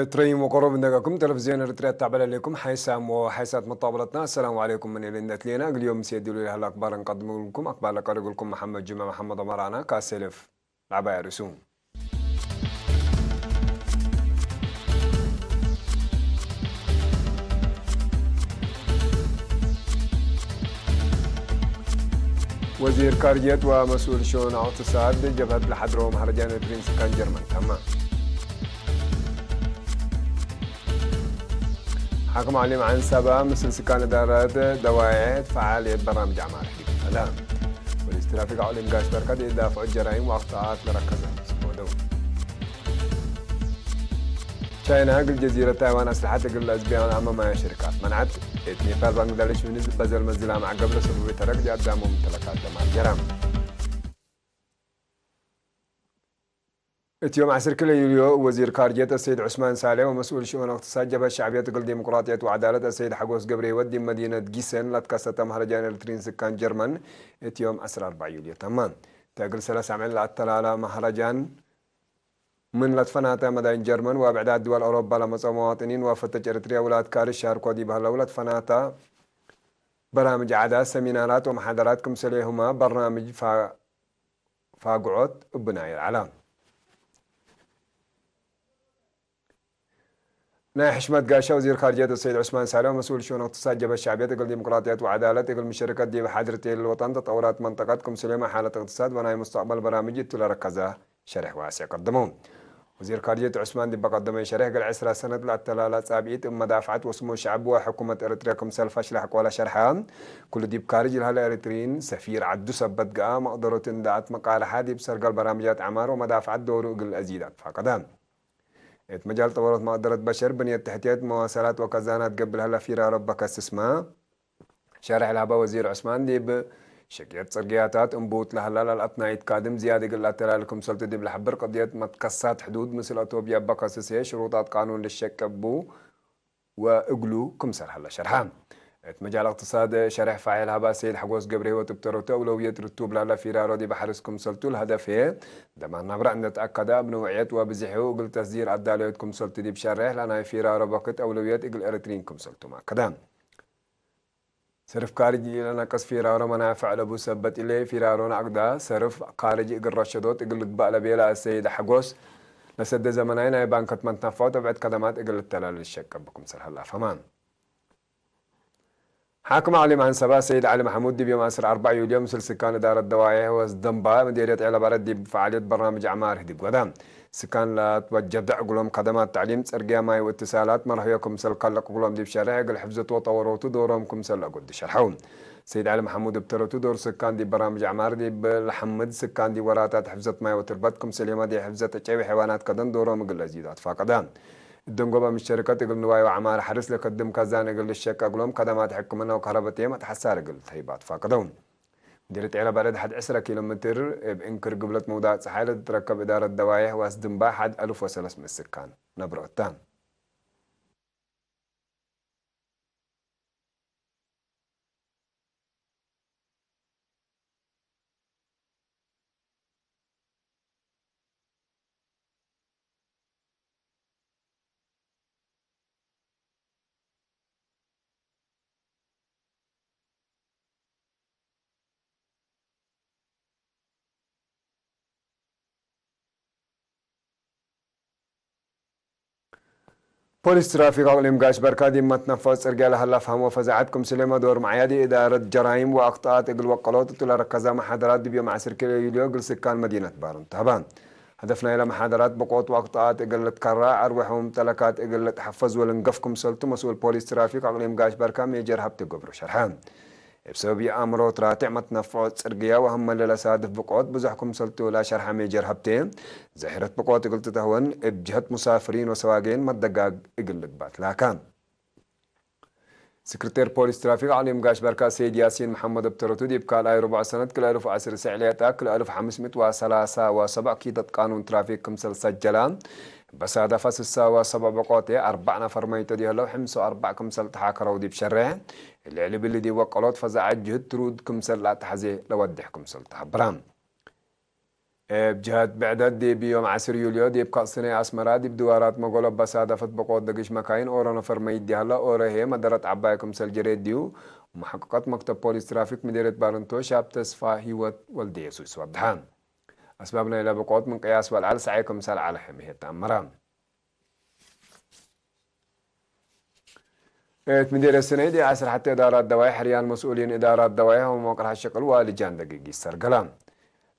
ትረይም ወቆሮብ እንደጋኩም ቴሌቪዝዮን ኤርትርያ ኣታዕበለለይኩም ሓይሳም ወሓይሳት መጣበለትና። ኣሰላሙ ዓለይኩም ምን ኢልን ደትሌና እግልዮም ምስ የድሉ ይልሃል ኣክባር እንቀድምልኩም ኣክባር ለቀርግልኩም መሓመድ ጅማ መሓመድ ኣማራና ካሴልፍ ላዕባይ ኣርእሱ። وزير خارجية ومسؤول شؤون اقتصاد جبهة الحضرة ومهرجان البرنس كان جرمن تمام. حاكم علي معن سبا مثل سكان دارات دواعي فعالية برامج أعمال حديث السلام. وليس ترافيق علم قاش بركات إذا فعل جرائم وأخطاءات لركزة. ቻይና እግል ጀዚረት ታይዋን ኣስልሓት እግል ለዝቢያን ኣመማያ ሽርካት መንዓት። እት ኔፓል ባንግላዴሽ ምንዝ በዘል መዝላ ማዕገብ ለሰቡብ ተረግ ዲኣዳሞም ተለካት ደማር ጀራም። እትዮም ዓስር ኪሎ ዩልዮ ወዚር ካርጀት ኣሰይድ ዑስማን ሳሌ ወመስኡል ሽኡን እቅትሳድ ጀብሀት ሸዕብየት እግል ዲሞቅራጥየት ወዓዳለት ኣሰይድ ሓጎስ ገብረ ህይወት ዲብ መዲነት ጊሰን ላትካሰተ ማህረጃን ኤርትሪን ስካን ጀርመን እትዮም ዓስር ኣርባዕ ዩልዮ ተማም። ተእግል ሰለሳ ዓመት ለኣተላላ ማህረጃን ምን ለትፈናተ መዳይን ጀርመን ወብዕዳት ድወል አውሮባ ለመጽኦ መዋጥኒን ወፈተች ኤርትርያ ውላድ ካርሽ ሻርኮ ዲብ ሀለው ለትፈናተ በራምጅ ዓዳ፣ ሰሚናራት ወመሓደራት ክምሰሌሁማ በርናምጅ ፋ-፣ ፋግዖት እብና ይልዓላ። ናይ ሕሽመት ጋሻ ወዚር ካርጀት ሰይድ ዑስማን ሳልሕ መስኡል ሽኡን እቅትሳድ ጀብሀት ሸዕብየት እግል ዲሞቅራጥየት ወዓዳለት እግል ምሸርከት ዲብ ሓድር ቴል ወጠን ተጠውራት መንጠቀት ክምሰሌማ ሓለት እቅትሳድ ወናይ ሙስተቅበል በራምጅ እቱ ለረከዘ ሸርሕ ዋስዕ ቀደሙ። ወዚር ካርጀት ዑስማን ዲብ በቀደመ ሸርሕ፣ ገል ዕስራ ሰነት ለአተላላ ጻብኢት እብ መዳፍዓት ወስሙን ሸዕብ ወሕኩመት ኤረትርያ ክምሰል ፈሽላሕ ቆላ ሸርሐ፣ ኩሉ ዲብ ካርጅ ለሀለ ኤረትሪን ሰፊር ዐዱ ሰበት ገአ መቅደሮት እንዳ አትመቃርሐ ዲብ ሰርገል በራምጃት ዐማር ወመዳፍዓት ዶሩ እግል አዚድ አትፋቀደ። እት መጃል ጠበሮት መቅደረት በሸር፣ ብንየት ተሕትየት፣ መዋሰላት ወከዛናት ገብእ ለሀለ ፊራሮ በከስስመ፣ ሸርሕ ለሀበ ወዚር ዑስማን፣ ዲብ ሽቅየት ጽርግያታት እምቡጥ ለሀላ ላልአትናይት ካድም ዝያድ እግል ለአተላል ክምሰልቱ ዲብ ለሐብር ቅድየት መትከሳት ሕዱድ ምስል አቶብያ በከስሴ ሽሩጣት ቃኑን ልሸቀቡ ወእግሉ ክምሰል ሀለ ሸርሐ። እት መጃል እቅትሳድ ሸርሕ ፋዒል ሀባ ሰይድ ሐጎስ ገብረ ህይወት እብ ተረቱ አውለውየት ርቱብ ለሀለ ፊራሮ ዲብ ሐርስ ክምሰልቱ ለሀደፌ ደማን ናብራ እንደ ተአከደ እብ ንውዕየት ወብዝሑ እግል ተስዲር አዳለዮት ክምሰልቱ ዲብ ሸርሕ ለናይ ፊራሮ በክት አውለውየት እግል ኤረትሪን ክምሰልቱ ማከደ። ሰርፍ ካርጅ ኢለነቅስ ፊራሮ መናፍዕ ለቡ ሰበት ኢለ ፊራሮ ነአግዳ ሰርፍ ካርጅ እግል ረሸዶት እግል ልግባእ ለቤለ አሰይድ ሐጎስ ለሰደ ዘመናይ ናይ ባንከት መትነፋው ተብዕት ከደማት እግል ልተላል ልሸቀብ ክምሰል ሀላ ፈማን። ሓክም ዓሊም አንሰባ ሰይድ ዓሊ ማሕሙድ ዲብ ዮም ዐስር አርባዕ ዩልዮ ምስል ስካን እዳረት ደዋይሕ ወስ ደንባ ምዴርየት ዔለባረት ዲብ ፈዓልየት በርናምጅ ዐማር ህዲግ ወዳ። ስካን ለትወጀደ እግሎም ከደማት ተዕሊም፣ ጽርግያ፣ ማይ ወእትሳላት መርህዮ ክምሰል ከልቅ እግሎም ዲብ ሸርሕ፣ እግል ሕፍዘት ወጠወሮቱ ዶሮም ክምሰል ለአጎዲ ሸርሐው። ሰይድ ዓሊ መሐሙድ እብ ተረቱ ዶር ስካን ዲብ በራምጅ ዐማር ዲብ ለሐምድ፣ ስካን ዲብ ወራታት ሕፍዘት ማይ ወትርበት ክምሰል የመ ዲብ ሕፍዘት ጨዊ ሐይዋናት ከደን ዶሮም እግል ለዚዱ አትፋቀደ። እደንጎበ ምሸርከት እግል ንዋይ ወዐማር ሐርስ ለከድም ከዛን እግል ልሸቀ እግሎም ከደማት ሕክምና ወከህረበትየ መትሐሳር እግል ተህይብ አትፋቀደው። ምዲርየት ዔለባርድ ሐድ ዕስረ ኪሎ ሜትር እብ እንክር ግብለት መውዳእ ጸሓይ ለትትረከብ እዳረት ደዋይሕ ዋስ ድንባ ሐድ አልፍ ወሰለስ ምእት ስካን ነብሮ እታ። ፖሊስ ትራፊክ አቅሊም ጋሽ በርካ ዲብ መትነፈስ ጽርግያ ለሀላ ፈህም ወፈዛዐት ክምስሌ መዶር መዓያዲ እዳረት ጀራይም ወአክጣኣት እግል ወቀሎት እቱ ለረከዛ መሓደራት ዲብ ዮም ዐስር ኪሎ ዩልዮ እግል ስካን መዲነት ባርን ተህባ። ሀደፍ ናይለ መሓደራት ብቆት ወአክጣኣት እግል ልትከራ፣ አርወሐ ወምጠለካት እግል ልትሐፈዝ ወልንገፍ ክምሰልቱ መስኡል ፖሊስ ትራፊክ አቅሊም ጋሽ በርካ ሜጀር ሀብቴ ገብሩ ሸርሐ። እብ ሰበብ የአምሮ ትራትዕ መትነፍዖ ጽርግያ ወሀመለ ለሳድፍ ብቆት ብዙሕ ክምሰልቱ ለሸርሐ ሜጀር ሀብቴ፣ ዘሕረት ብቆት እግል ትተህወን እብ ጀህት ሙሳፍሪን ወሰዋጌን መደጋግ እግል ልግባት ላካ። ስክርቴር ፖሊስ ትራፊክ ኣቕሊም ጋሽ በርካ ሰይድ ያሲን መሓመድ ኣብ ተረቱ ዲብ ካልኣይ ርቡዕ ሰነት ክልተ ኣልፍ ዓሰርተ ሰዕ ሌጣ ክልተ ኣልፍ ሓሙሽተ ሚእቲ ወሰላሳ ወሰብዓ ኪደት ቃኑን ትራፊክ ክምሰል ሰጀላ በሳዳፋ ስሳ ወሰብዓ በቆቴ ኣርባዕ ነፈር መይቶ ዲህለው ሕምሶ ኣርባዕ ክምሰል ተሓከረው ዲብ ሸርሕ ልዕሊ ብሊ ዲብ ወቀሎት ፈዛዓ ጅህድ ትሩድ ክምሰል ላተሓዜ ለወድሕ ክምሰል ተሓብራ። እብ ጅሃት ብዕደት ዲብ ዮም ዓስር ዩልዮ ዲብ ካቕስነይ ኣስመራ ዲብ ድዋራት መጎሎ በሳዳፈት በቆት ደግሽ መካይን ኦሮ ነፈር መይት ዲሃላ ኦሮ ሄ መደረት ዓባይ ክምሰል ጀሬት ዲዩ። መሓቀቀት መክተብ ፖሊስ ትራፊክ ምዴሬት ባረንቶ ሻብ ተስፋ ህይወት ወልደ የሱስ ወብድሓ። ኣስባብ ናይ ለበቆት ምንቅያስ ወልዓል ሰዓይ ክምሰል ዓለ ሕምሄት ተኣምራ። እት ምዴር ስነይ ዲ ዓስር ሓተ እዳራት ደዋይ ሕርያን መስኡሊን እዳራት ደዋይ ሆሞ ቅርሓ ሽቅል ዋልጃን ደጊጊ ሰርገላ።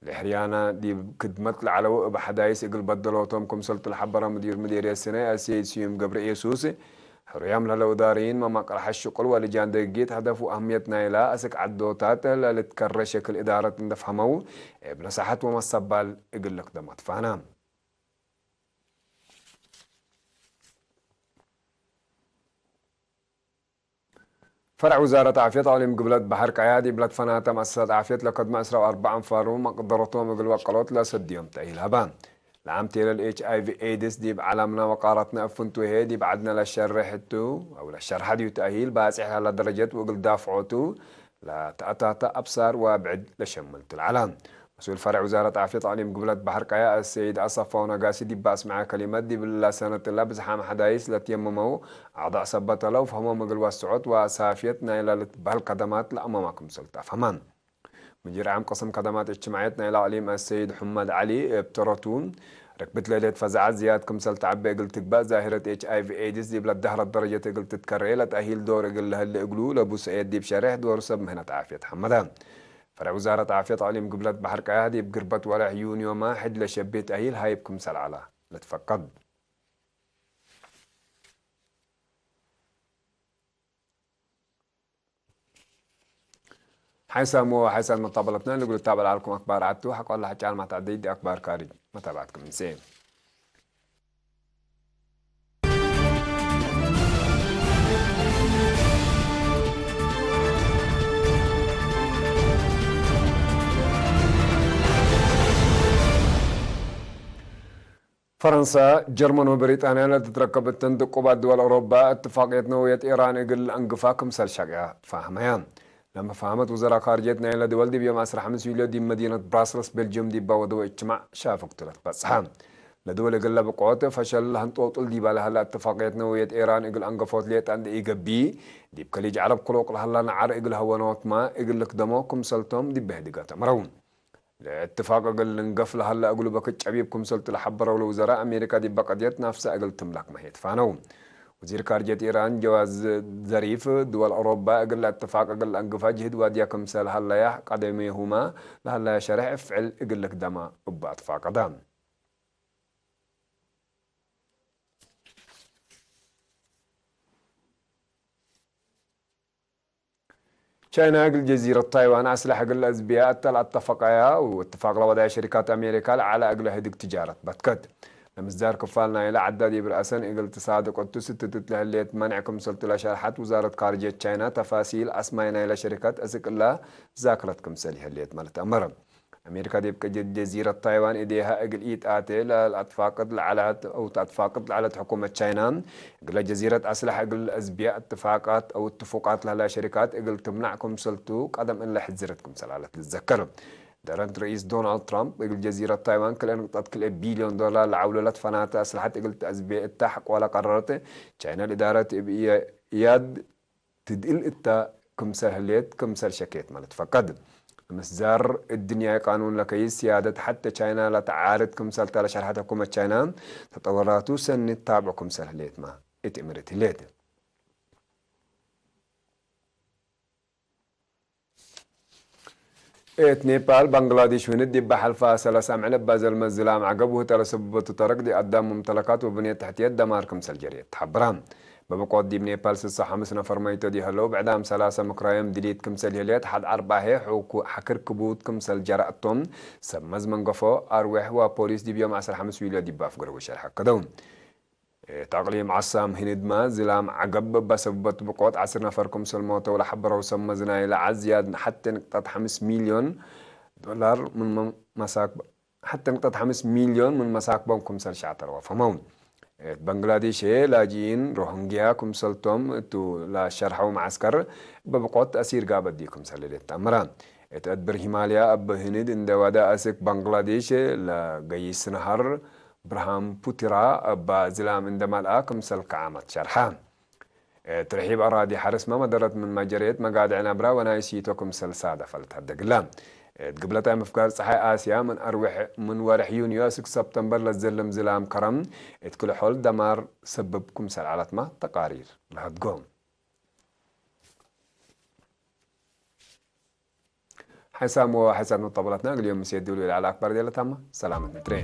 ለሕርያና ዲብ ክድመት ለዓለው እብ ሓዳይስ እግል በደሎቶም ክምሰልቱ ለሓበረ ምዲር ምዴር ስነይ ኣሰይድ ስዩም ገብረ ኢየሱስ፣ ሕሩያም ለለው ዳሪን መማቅርሓ ሽቅል ዋልጃን ደጊት ሀደፉ ኣህምየት ናይላ ኣስቅ ዓዶታት ለልትከረ ሸክል እዳረት እንደፍሃመው፣ እብ ነሳሓት ወመሰባል እግል ለክደመት ፋና። ፈርዕ ውዛረት ዓፍየት ኣቕሊም ግብለት ባሕር ቀያ ዲብ ለትፈናተ መእሰሳት ዓፍየት ለከድመ ዕስራ ወኣርባዕ ኣንፋሩ መቅደረቶም እግል ወቀሎት ለሰድዮም ተእሂል ሀባ። ለዓም ቴለል ኤች ኣይ ቪ ኤድስ ዲብ ዓላምና ወቃራትና እፍንቱ ሄ ዲብ ዓድና ለሸርሕ እቱ፣ ኣው ለሸርሓ ዲዩ ተእሂል ባጽሕ ላላ ደረጀት ወእግል ዳፍዖቱ ለተኣታተ ኣብሳር ወብዕድ ለሸምል ትልዓላ። መስኡል ፈርዕ ውዛረት ዓፍየት ኣቕሊም ግብለት ባሕር ቀያ ኣሰይድ ኣሰፋው ነጋሲ ዲብ ኣስምዐ ከሊመት ዲብ ለሰነትላ ብዝሓም ሓዳይስ ለትየመመው ኣዕዳእ ሰበት ለው ፈህሞም እግል ወስዖት ወሳፍየት ናይላ ልትበህል ከደማት ለኣመማ ክምሰል ተፈህማ። ሙዲር ዓም ቅስም ከደማት እጅትማዕየት ናይላ ኣቕሊም ኣሰይድ ሑመድ ዓሊ እብ ተረቱ፣ ርክብት ለሌት ፈዛዓት ዝያድ ክምሰል ተዓቢ እግል ትግባእ ዛሂረት ኤች ኣይ ቪ ኤድስ ዲብ ለዳህረት ደረጀት እግል ትትከሬ ለተእሂል ዶር እግል ለህሊ እግሉ ለቡሰኤት ዲብ ሸርሕ ዶር ሰብ ምህነት ዓፍየት ሓመዳ። ፈረ ውዛረት ዓፍየት ኣቕሊም ግብለት ባሕር ቀያ ዲብ ግርበት ወርሕ ዩንዮማ ሕድ ለሸቤት ኣሂል ሃይብ ክምሰል ዓላ ለትፈቀድ። ሓይሳም ወሓይሳን መጣበለትና ልጉል ታበል ዓልኩም ኣክባር ዓቱ ሓቆላ ሓጫን ማታዕደይ ዲ ኣክባር ካሪ መታባትኩም ምሴ። ፈረንሳ፣ ጀርመን ወብሪጣንያ ለትትረከብ እተን ድቁባት ድወል ኣውሮባ እትፋቅየት ነውየት ኢራን እግል ኣንግፋ ክምሰል ሻቅያ ፋህመያ። ለመፋህመት ውዘራ ካርጀት ናይለ ድወል ዲብ ዮም ዓስራ ሓምስ ዩልዮ ዲብ መዲነት ብራስልስ ቤልጅየም ዲባ ወደወ እጅትማዕ ሻፍግ ቱለት በጽሓ። ለድወል እግል ለብቆት ፈሸል ለህንጦጡል ዲባ ለህላ እትፋቅየት ነውየት ኢራን እግል ኣንገፎት ሌጣ እንደ ኢገቢ ዲብ ከሊጅ ዓረብ ክሎቅ ለህላ ነዓር እግል ሀወኖትማ እግል ልክደሞ ክምሰልቶም ዲብ ህድጋ ተምረው። ለእትፋቅ እግል ልንገፍ ለሀለ እግሉ በክት ጨቢብ ክምሰልቱ ለሐበረው ለውዘራ ኣሜሪካ ዲብ በቀድየት ናፍሳ እግል ትምላክ መሄት ፋነው። ወዚር ካርጀት ኢራን ጀዋዝ ዘሪፍ ድወል አውሮባ እግል ለእትፋቅ እግል ለአንግፋ ጅህድ ዋድያ ክምሰል ሀለያ ቀደሜሁማ ለሀለያ ሸርሕ እፍዕል እግል ልክደማ እባ ኣትፋቀዳ። ቻይና እግል ጀዚረት ታይዋን ኣስላሕ እግል ለእዝብያ እተል ኣተፈቃያ ወእትፋቅ ለወዳያ ሸሪካት ኣሜሪካ ለዓላ እግለ ህድግ ትጃረት በትከት። ለምስዳር ክፋል ናይለ ዓዳ ዲብ ረአሰን እግል ትሳድቅ እቱ ስትትት ለህሌት መንዕ ክምሰልቱ ለሸርሐት ውዛረት ካርጀት ቻይና ተፋሲል ኣስማይ ናይለ ሸሪካት እስቅላ ዛክረት ክምሰል ይህሌት ማለት ኣመረ። ኣሜሪካ ዲብ ቅጅት ጀዚረት ታይዋን እዴሃ እግል ኢጣቴ ለአትፋቅድ ለዓለት አው ተአትፋቅድ ለዓለት ሕኩመት ቻይና እግለ ጀዚረት አስላሕ እግል አዝቢያ እትፋቃት አው እትፉቃት ለህላ ሸሪካት እግል ትምናዕ ክምሰልቱ ቀደም እለ ሕዝረት ክምሰል አለት ልዘከር። ደረንት ርኢስ ዶናልድ ትራምፕ እግል ጀዚረት ታይዋን ክልኤ ንቅጠት ክልኤ ቢልዮን ዶላር ለዓውለለት ፈናተ አስላሐት እግል ተአዝቤ እታ ሐቆለ ቀረረት ቻይና ልዳረት እብ ኢያድ ትድእል እታ ክምሰል ህሌት ክምሰል ሸኬት ማለት ፈቀድ። ምስዛር እድንያይ ቃኑን ለከይስ ሲያደት ሐተ ቻይና ለተዓርድ ክምሰልታ ለሸርሐት ሕኩመት ቻይና ተጠወራቱ ሰኒ ታብዕ ክምሰል ህሌት ማ እቲ እምርት ህሌት። እት ኔፓል ባንግላዴሽ ውህንድ ዲባ ሐልፋ ሰላሳ ምዕለባ ዘልመ ዝላም ዐገብ ውህተ ለሰብበቱ ተረግ ዲ አዳም ሙምተለካት ወብንየት ተሕትየት ደማር ክምሰል ጀርየት ተሐብራ። በብቆት ዲብ ኔፓል ስሳ ሐምስ ነፈር መይቶ ዲሀለው፣ ብዕዳም ሰላሰ ምክራዮም ድሊት ክምሰል ይህልየት፣ ሐድ አርባሄ ሐክርክቡት ክምሰል ጀራእቶም ሰብ መዝ መንገፎ አርዌሕ ወፖሊስ ዲብ ዮም ዐስራ ሐምስ ዊልዮ ዲብ አፍገረዊ ሸርሐ ከደው። እቲ ኣቕሊም ዓሳም ህንድ ድማ ዝላም ዓገብ በሰብበት ብቆት ዓስር ነፈር ክምሰል ሞተ ወላ ሓበረው ሰብ መዝናይ ለዓዝ ዝያድ ሓቴ ንቅጣት ሓምስ ሚልዮን ዶላር ምን መሳክ ሓቴ ንቅጣት ሓምስ ሚልዮን ምን መሳክቦም ክምሰል ሻዕተር ወፈመው። እቲ በንግላዴሽ ላጂኢን ሮሂንግያ ክምሰልቶም እቱ ላሸርሐው መዓስከር በብቆት ኣሲር ጋበዲ ክምሰል ደት ኣመራ። እቲ ኣድብር ሂማልያ ኣብ ህንድ እንደ ዋዳ ኣስክ ባንግላዴሽ ለገይስ ነሃር ብርሃም ፑቲራ እባ ዝላም እንደማልኣ ክምሰል ከዓመት ሸርሓ። ትርሒብ ኣራዲ ሓርስማ መደረት ምን ማጀሬት መጋድዕ ናብራ ወናይ ሲቶ ክምሰል ሳደ ፈልታ ደግላ። ግብለታይ ምፍጋር ፀሓይ ኣስያ ምን ኣርዊሕ ምን ወርሕ ዩንዮ እስክ ሰፕተምበር ለዘልም ዝላም ከረም እትክልሖል ደማር ሰብብ ክምሰል ዓላትማ ተቃሪር ለሃድጎም። ሓይሳም ወ ሓይሳት መጠበላትና ግልዮም ምስ የድብሉ ኢለ ኣክባር ደለታማ ሰላመት ንትሬ።